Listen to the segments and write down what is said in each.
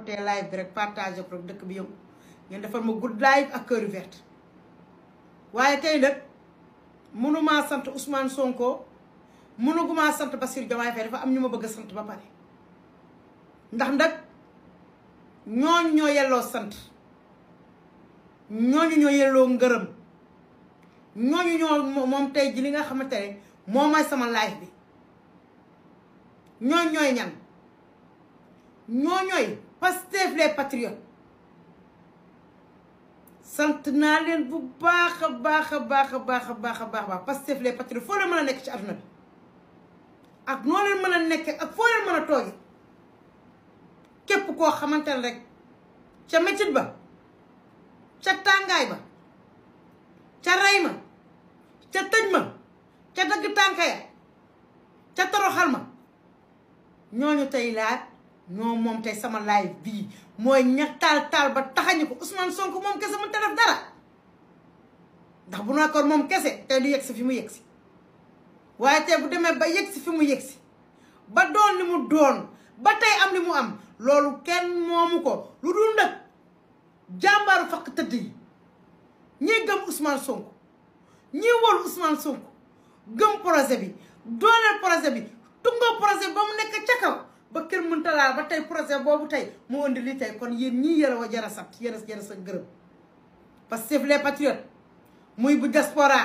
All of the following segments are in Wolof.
tapoter live bi rek partager ko rek dëkk bi yëngu ngeen defal ma good live ak cœur vert waaye tey nag mënumaa sant Ousmane Sonko mënuguma sant Bassirou Diomaye Faye dafa am ñu ma bëgg a sant ba pare ndax nag ñooñu ñoo yelloo sant ñooñu ñoo yelloo ngërëm ñooñu ñoo moom tey ji li nga xamante ne moo may sama live bi ñooñ ñooy ñan ñooñooy Pastef les patriotes sant naa leen bu baax a baax a baax a baax a baax a baax Pastef les patriotes foo leen mën a nekk ci àdduna bi ak noo leen mën a nekk ak foo leen mën a tooge képp koo xamante ne rek ca métit ba ca tàngaay ba ca rey ma ca tëj ma ca dagg tànka ya ca toroxal ma ñooñu tey laa ñoo moom tey sama live bii mooy ña taal ba taxañu ko Ousmane Sonko moom kese mënut a def dara ndax bu nekkoon moom kese tey du yegg si fi mu yegg si waaye tey bu demee ba yegg si fi mu yegg si ba doon li mu doon ba tey am li mu am loolu kenn moomu ko lu dul nag jàmbaaru fakk tëdd yi ñii gëm Ousmane Sonko ñii wóolu Ousmane Sonko gëm projet bi dooleel projet bi tungoo projet ba mu nekk ca kaw ba kër mënta laal ba tey projet boobu tey mu indi li tey kon yéen ñii yéen a wa jar a sant yéen a sa gërëm Pastef les patriotes muy bu diaspora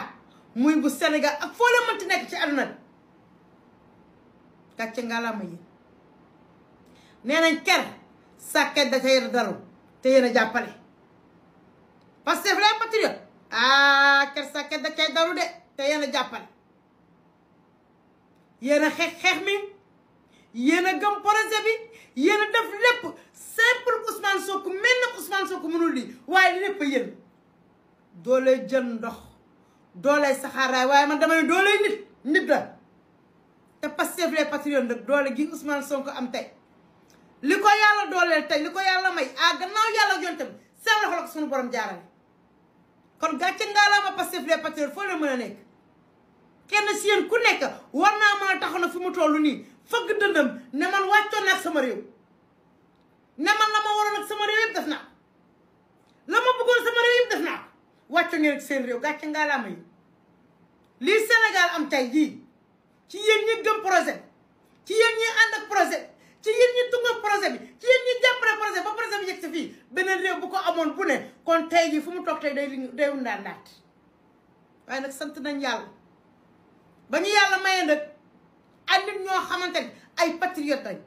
muy bu Sénégal ak foo leen mënti nekk ci àdduna bi gàcce ngalaama yi nee nañ ker sàkket da ca yéen a daru te yéen a jàppale Pastef les patriotes ker sàkket da cay daru de te yéen a jàppale yéen a xeex mi yéen a gëm projet bi yéen a def lépp simple Ousmane Sonko mel na Ousmane Sonko mënul lii waaye lépp yéen dooley jël ndox dooley saxaaraay waaye man dama ne dooley nit la te Pastef les patriotes nag doole gi Ousmane Sonko am tey li ko yàlla dooleel tey li ko yàlla may gannaaw yàlla jonte bi seen loxo la ko suñu borom jaarale kon gàcce ngaalaama Pastef les patriotes foo leen mën a nekk kenn si yéen ku nekk war naa mën a taxaw na fi mu toll nii fëgg dëndam ne man wàccoon naa ak sama réew ne man la ma waroon ak sama réew yëpp def naa la ma bëggoon sama réew yëpp def naa wàcco ngeen ak seen réew gàcce ngaalaama yi lii Sénégal am tey jii ci yéen ñi gëm projet ci yéen ñi ànd ak projet ci yéen ñi tunga projet bi ci yéen ñi jàppale projet ba projet bi yegg si fii beneen réew bu ko amoon bu ne kon tey jii fu mu toog tey day ndaat waaye nag sant nañ yàlla ba ñu yàlla mayee nag ay nit ñoo xamante ne ay patriote lañ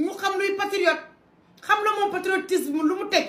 ñu xam luy patriote xam la moom patriotisme lu mu teg